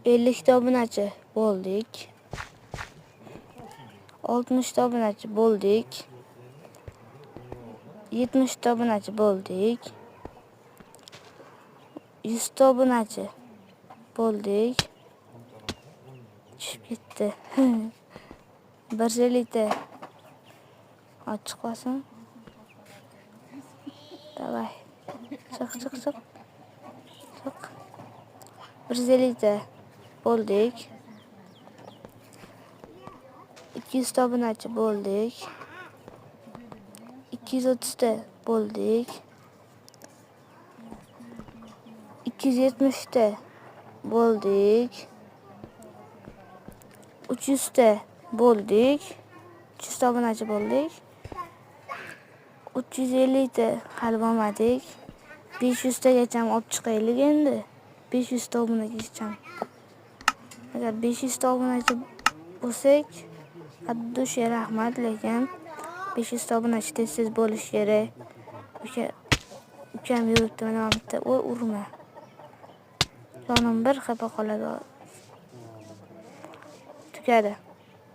50 ta obunachi bo'ldik. 60 ta obunachi bo'ldik. 70 ta obunachi bo'ldik. 100 ta obunachi bo'ldik. Tushib ketdi. 150 ta. Ochiq qolsin. Давай. Chiq, chiq, chiq. Chiq. 150 ta bo'ldik. 200 ta obunachi bo'ldik. 230 ta bo'ldik. 270 ta bo'ldik. 300 ta bo'ldik. 300 ta obunachi bo'ldik. 350 ta hali bo'lmadik. 500 tagacha olib chiqaylik endi. 500 ta obunagacha. Agar 500 ta obunachi bo'lsak, от души rahmat, lekin 500 ta obunachi tez-tez bo'lishi kerak. O'sha ukam yuribdi mana bitta. Voy, urma. Jonim bir xafa qoladi. Tugadi.